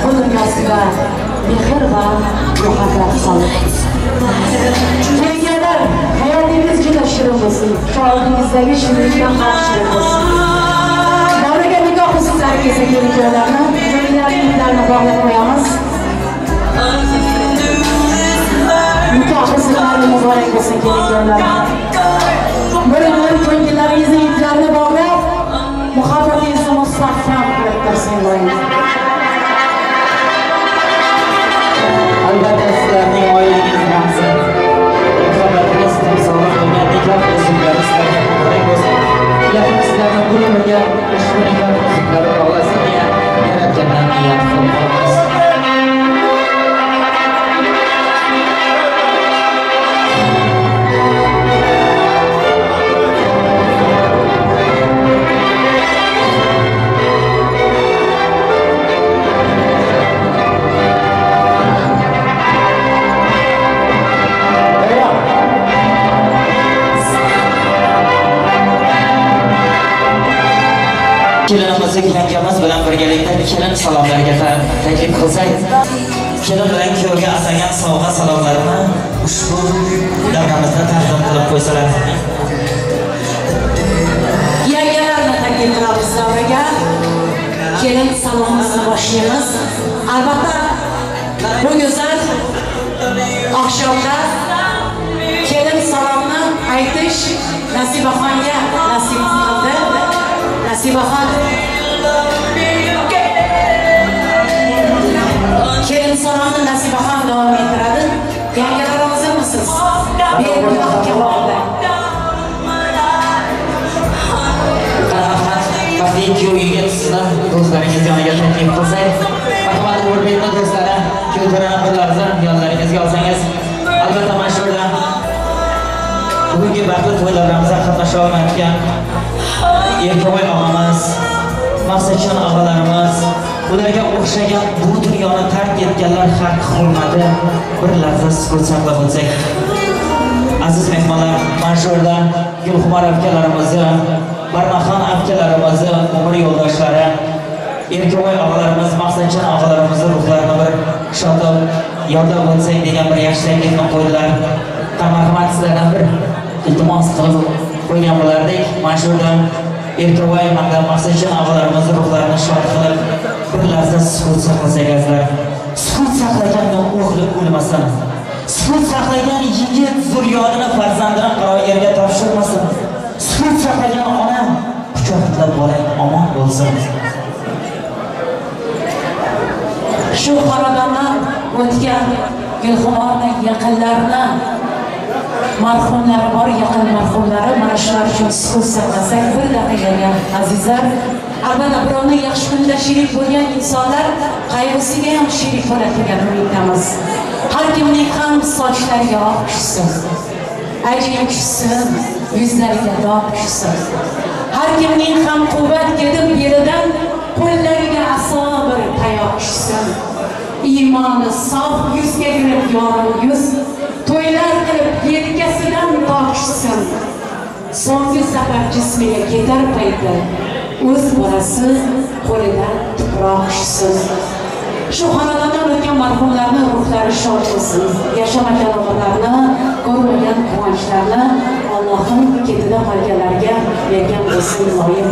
Bu dunyosiga mehr va muhabbat qolur. Kelganlar, hayotingiz juda shirin bo'lsin. Sog'lig'ingizdagi shirinlikdan ham shirin bo'lsin. Davraga nikoh usullari kelsa kelin-kuyovlarni, ko'ngillarni bog'lab qo'yamiz. Nikoh usullari muborak bo'lsin kelin-kuyovlar. Bir umr ko'ngillaringizni iplarini bog'lab, muhabbatingizni mustahkam qilib tursin doimo. Albatta sizlarning oilangiz ramzi, muhabbatingiz timsoli bo'lgan nikoh usullari sizlarga muborak bo'lsin. Ilohim sizlarni bir umrga ushbu nikoh usullari bog'lasin deya Yaratgandan niyat qilib qolamiz. Kelinimizni yangamiz bilan birgalikda kelin salomlariga taklif qilsak, kelin bilan kuyovga atangan sovg'a salomlarini ushbu davramizda taqdim qilib qo'ysalar. Yangalarni taklif qilamiz davraga. Kelin salomimizni boshlaymiz. Albatta, Bu go'zal oqshomda kelin salomni aytish Nasibaxonga nasib qildi. Nasibaxon kelin salomni Nasibaxon davom ettiradi. Yangalar hozirmisiz? Baxtli kuyov yigit sizni do'stlaringiz yoniga taklif qilsak, marhamat Umrbekni do'stlari kuyov to'rani bir lahza yonlaringizga olsangiz, albatta mana shu yerda bugungi baxtli to'y davramizda qatnasha olmayotgan Erkavoy og'amiz, Maqsadjon og'alarimiz, ularga o'xshagan bu dunyoni tark etganlar haqqi hurmati bir lahza sukut saqlab o'tsak. Aziz mehmonlar, mana shu yerda Gulxumor akalarimizni, Barnaxon akalarimizni, umr yo'ldoshlari, Erkavoy og'alarimiz, Maqsadjon og'alarimizni ruhlarini bir shodib yodlab o'tsak degan bir yaxshi taklifni qo'ydilar. Marhamat, sizlardan bir iltimos qilib qo'ygan bo'lardik. Mana shu yerda Erkavoy hamda Maqsadjon og'alarimizni ruhlarini shod qilib bir lahza sukut saqlasak azizlar. Sukut saqlaganni o'g'li o'lmasin. Sukut saqlagan yigit zurriyotini, farzandini qaro yerga topshirmasin. Sukut saqlagan ona quchoqlab bolang omon bo'lsin. Shu xonadondan o'tgan Gulxumorni yaqinlarini, marhumlari bor, yaqin marhumlari, mana shular uchun sukut saqlasak bir daqiqaga azizlar. Albatta birovni yaxshi kunda sherik bo'lgan insonlar qayg'usiga ham sherik bo'ladi degan umiddamiz. Har kimning ham sochlariga oq tushsin, ajin tushsin, yuzlariga dog' tushsin. Har kimning ham quvvat ketib belidan qo'llariga aso bir tayoq tushsin. Iymoni sof yuzga kirib yorug' yuz, to'ylar qilib yelkasidan tog' tushsin. So'nggi safar jismiga ketar payti o'z bolasi qo'lidan tuproq tushsin. Shu xonadondan o'tgan marhumlarni ruhlari shod bo'lsin. Yashamagan umrlarni, ko'rmagan quvonchlarni Allohim ketida qolganlarga bergan bo'lsin iloyim.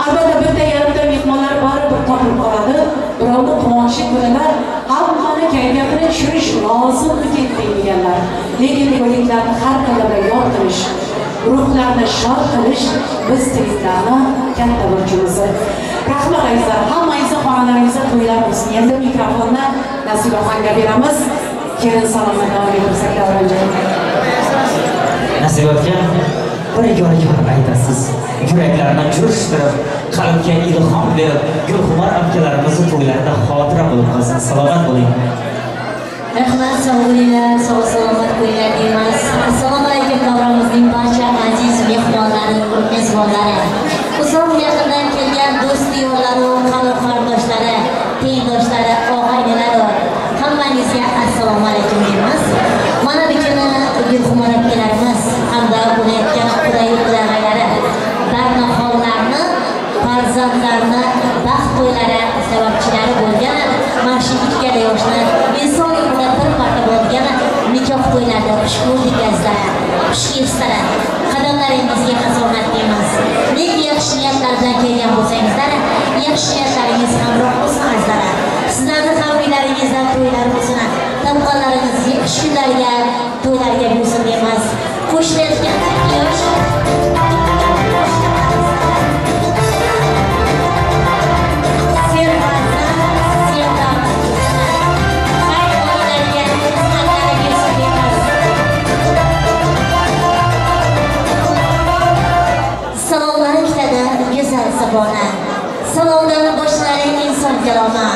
Albatta bitta yarimta mehmonlar baribir topilib qoladi. Birovni quvonchi kunida hammani kayfiyatini tushirish lozimmi deganlar. Lekin o'liklarni har qanday yod qilish, ruhlarni shod qilish biz tiriklarni katta burchimiz. Rahmat azizlar, hammangizni xonalaringizda to'ylar bo'lsin. Endi mikrofonni Nasibaxonga beramiz. Kelin salomni davom ettirsak Davronjon. Nasibatga bir yor aytasiz. Yuraklarni jo'shtirib, qalbga ilhom berib, Gulxumor akalarimizni to'ylarida xotira bo'lib qolsin. Salomat bo'ling. Rahmat, sog' bo'linglar, sog' salomat bo'linglar deymiz. Assalomu alaykum davramizning barcha aziz mehmonlari, mezbonlari. Uzoq yaqindan kelgan do'st yorlari, qavm-qarindoshlari, tengdoshlari, og'aynilari, hammangizga assalomu alaykum deymiz. Mana bu kuni Gulxumor akalarimiz hamda bo'layotgan quda-qudag'aylari, barnaxonlarni, farzandlarini baxt to'ylari sababchilari bo'lgan mana shu ikkala yoshni inson umrida bir marta bo'lgan nikoh to'ylarida xush ko'rdik azizlar, xush kelibsizlar. Qadamlaringizga hasanat deymiz. Nega yaxshi niyatlar bilan kelgan bo'lsangizlar, yaxshi niyatlaringiz hamroh bo'lsin azizlar. Sizlarni ham uylaringizda to'ylar bo'lsin, topganlaringiz yaxshi kunlarga, to'ylarga bo'lsin deymiz. Qo'shilayotgan yosh sabona. Salomdan boshlaring inson kaloma.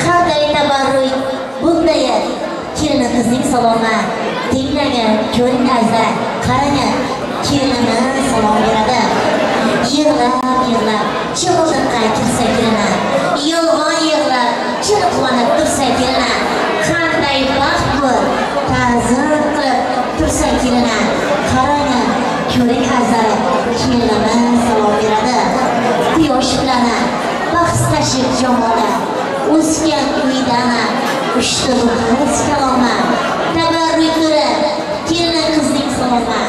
Qanday tabarruk bunday kelin qizning salomi. Tinglang, ko'ring azizlar, qarang, kelinini salom beradi. Yig'lab, yig'lab, chig'ildiqqa kirsa kelini. Yolg'on yig'lab, chin quvonib tursa kelini. Qanday baxt bu, ta'zim qilib tursa kelini. Qarang, ko'ring azizlar, kelinini salom beradi. Quyosh bilan bahs tashib jamoli, o'sgan uydan uchdi qiz kalomi. Tabarruk nuri kelin qizning salomi.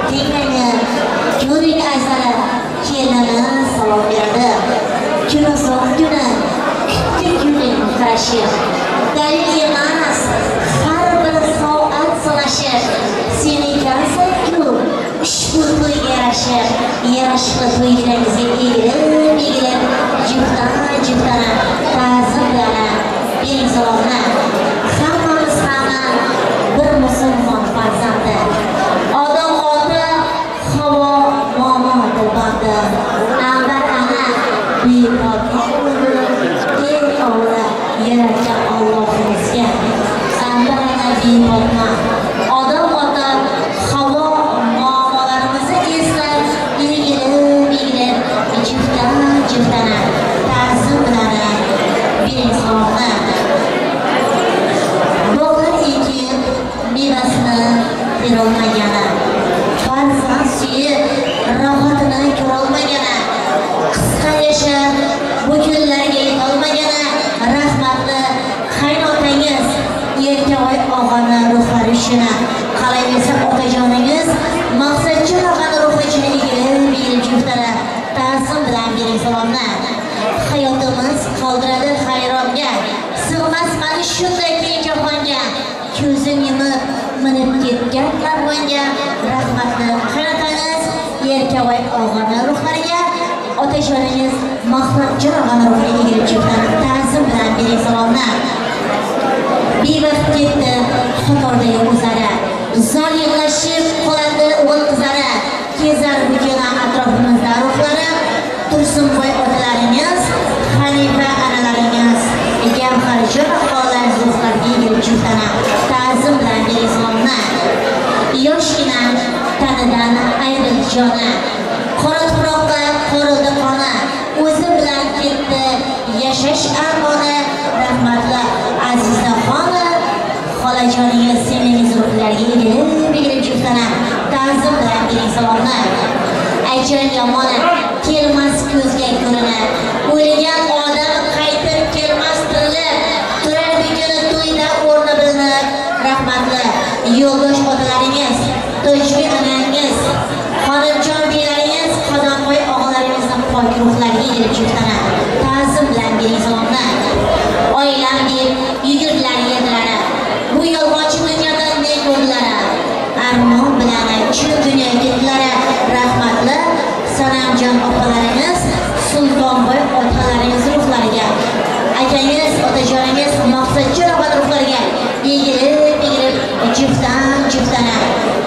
Tinglang, ko'ring azizlar, kelinini salom beradi. Kun uzoq kuni kutdi kuning qarashi. Dalil emas Ushbu to'yga yarasha yarashiqli to'ylaringizga egilib egilib juftana juftana ta'zim bilan bering salomni. Hammamiz hamma bir musulmon farzandi. Odam ota, Havo momo dilbandi. Anvar ana bepotma o'g'li, el ovla yaratgan Allohimizga. Anvar ana bepotma. Odam ota, Havo momolarimizni eslab egilib egilib juftana juftana ta'zim bilan bering salomni. Bog'lar ekib mevasini terolmagani, farzand suyib rohatini ko'rolmagani, qisqa yashab bu kunlarga yetolmagani rahmatli qaynotangiz Erkaboy og'ani ruhlari uchun, qolaversa otajoningiz Maqsadjon og'ani ruhi uchun egilib egilib juftana ta'zim bilan bering salomni. Hayotimiz qoldiradi hayronga, sig'mas mani shunday keng jahonga. Ko'zim yumib minib ketgan karvonga rahmatli qaynotangiz Erkaboy og'ani ruhlariga, otajoningiz Maqsadjon og'ani ruhiga egilib juftana ta'zim bilan bering salomni. Bevaqt ketdi xotordagi o'zlari, zor yig'lashib qoladi o'g'il qizlari. Kezar bu kuni atrofimizda ruhlari, Tursunboy otalaringiz, Hanifa analaringiz, Gavharjon xolalaringiz ruhlariga egilib juftana ta'zim bilan bering salomni. Yoshgina tanidan ayrildi joni, qora tuproqqa qorildi qoni, o'zi bilan ketdi yashash armoni. Rahmatli Azizaxona xolajoningiz, singlingiz ruhlariga egilib egilib juftana ta'zim bilan bering salomni. Ajal yomoni kelmas ko'zga ko'rinib, o'lgan odam qaytib kelmas tirilib, turar kuni to'yda o'rni bilinib. Rahmatli yo'ldosh otalaringiz, Tojbi onangiz, Xonimjon beylaringiz, Qadamboy og'alaringizning pok ruhlariga egilib juftana ta'zim bilan bering salomni. Oilam deb yugurdilar yerlari, bu yolg'onchi dunyoda ne ko'rdilar, armon bilan chin dunyoga ketdilar. Rahmatli Sanamjon opalaringiz, Sultonboy otalaringiz ruhlariga, akangiz, otajoningiz Maqsadjon og'ani ruhlariga egilib egilib juftdan juftana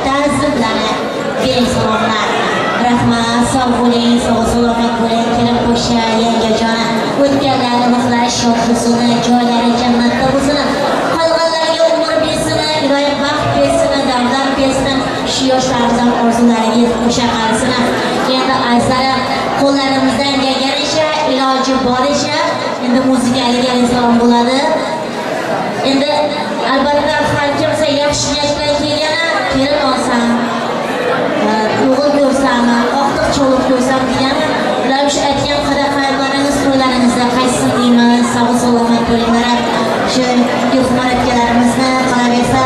ta'zim bilan bering salomlar. Rahmat, sog' bo'ling, sog' salomat bo'ling, kelin qo'sha yangajon. O'tganlarni ruhlari shod bo'lsin, joylari jannatda bo'lsin, qolganlarga umr bersin, iloyim baxt bersin, davlat bersin, shu yoshlarimizning orzulariga yetib qo'sha qarasin. Endi azizlarim, qo'llarimizdan kelganicha, iloji boricha endi muzikali salom bo'ladi. Endi albatta har kimsa yaxshi niyat bilan kelgani, kelin olsam, o'g'il ko'rsam, oqtiq cholib ko'rsam degani, ular o'sha aytgan qadam-qayamlaringiz to'ylaringizda qaytsin deymiz. Sog' salomat bo'linglar. Shu Gulxumor akalarimizni qolaversa,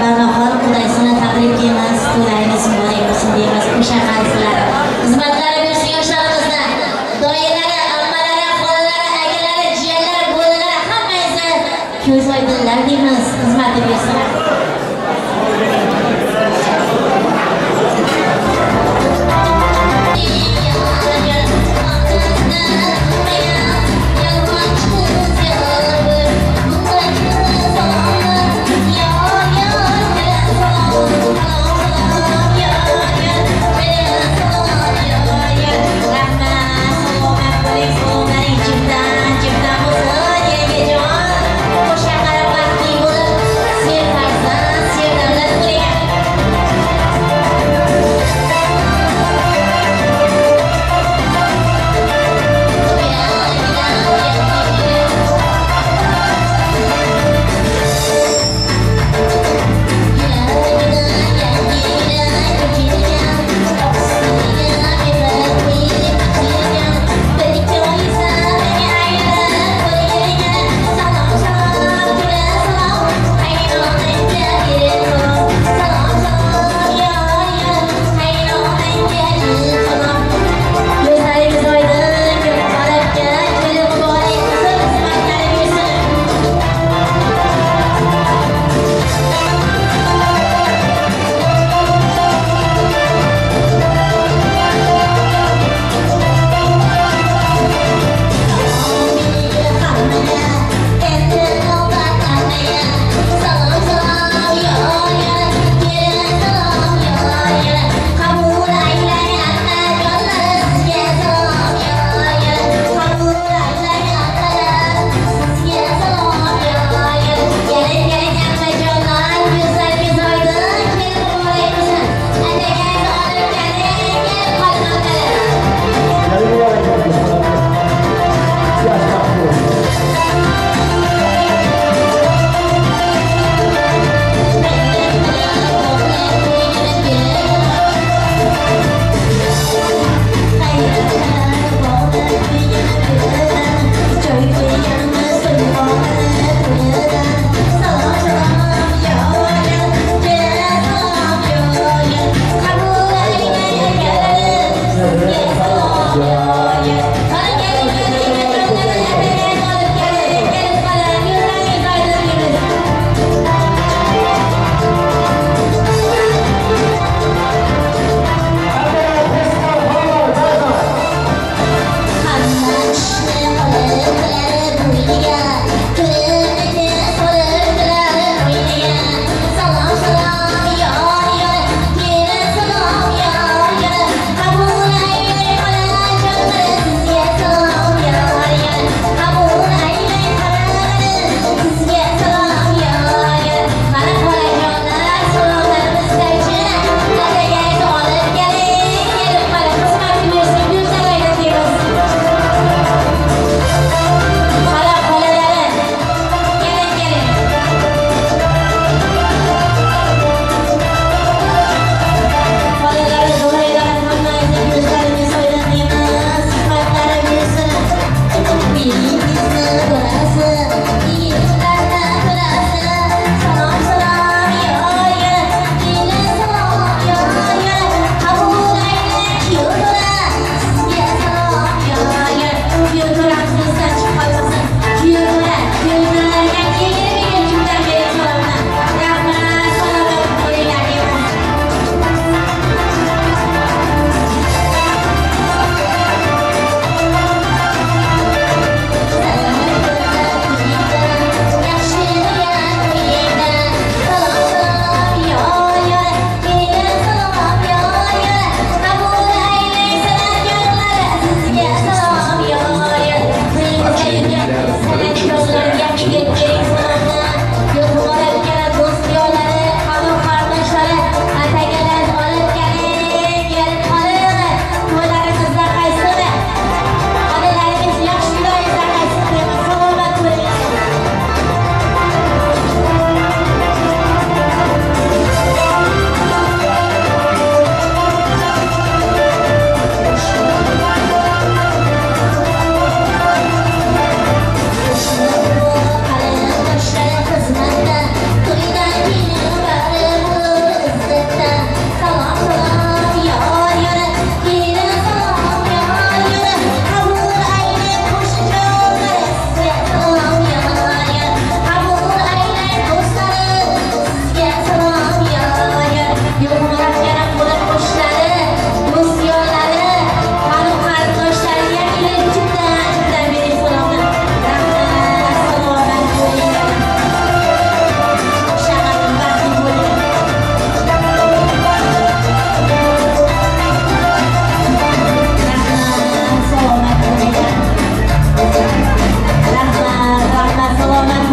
Barnoxon xudoysini tabriklaymiz. To'ylaringiz muborak bo'lsin deymiz. O'sha qaysizlar. Xizmatlari bersin yoshlarimizni. Doyilari, ammalari, xolalari, akalari, jiyanlari, bo'lalari hammangizni ko'z oydinlar deymiz. Xizmati bersin. Rahmat,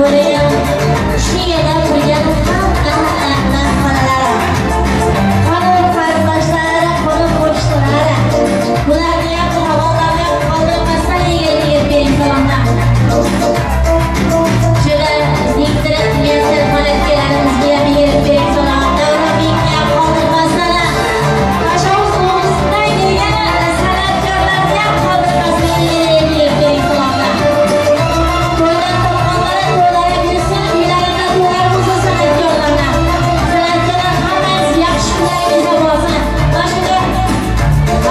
bo'ling. Shu yerda turgan hamma xolalari, qonun qarindoshlari, qo'ni qo'shnilari, bularni ham savollarni ham qoldirmasdan yerga bering salomlar. Shuni ziktirib Miyasar xolakalarimizga ham yerga bering salom. Davronbekni ham qoldirmasdan, Qashqadaryo областиdan kelgan san'atkorlarni ham qoldirmasdan yerga bering salomlar. To'ydan topganlari to'ylari bersin, uylarida to'ylar bo'lsin san'atkorlarga. San'atkorlar hammasi yaxshi kunlaringizda bo'lsin. Mana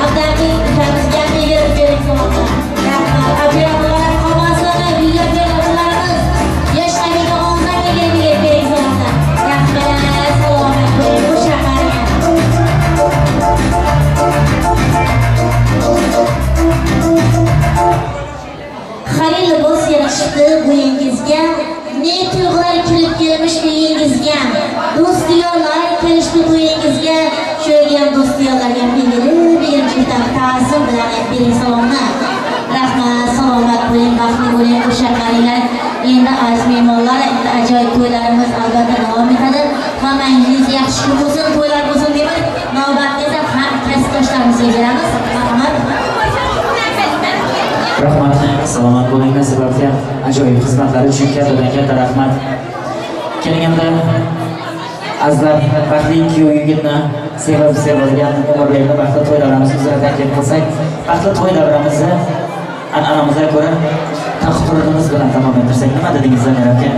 Abdaki ukamizga ham yerga bering salomlar. Rahmat. Operatorlar qolmasin, videooperatorlarimiz yosh amiga o'zlariga yerga bering salomlar. Rahmat, salomat bo'ling, qo'sha qarang. Xalil libos yarashibdi bo'yingizga, ne tuyg'ular kirib kelmish uyingizga, do'st yorlar kelishdi to'yingizga, shu yerga ham do'st yorlarga egilib egilib ta'zim bilan bering salomni. Rahmat, salomat bo'ling, baxtli bo'ling, qo'sha qaringlar. Endi aziz mehmonlar, endi ajoyib to'ylarimiz albatta davom etadi. Hammangiz yaxshi kun bo'lsin, to'ylar bo'lsin deymiz. Navbatni esa ham kasbdoshlarimizga beramiz. Marhamat. Rahmat, salomat bo'ling, sizlarga ajoyib xizmatlari uchun kattadan katta rahmat. Keling endi azizlar, baxtli kuyov yigitni sevib sevilgan umrlarni baxtli to'y davramiz uzra taklif qilsak, baxtli to'y davramizni an'anamizga ko'ra taqdirimiz bilan davom ettirsak, nima dedingiz Zamir aka?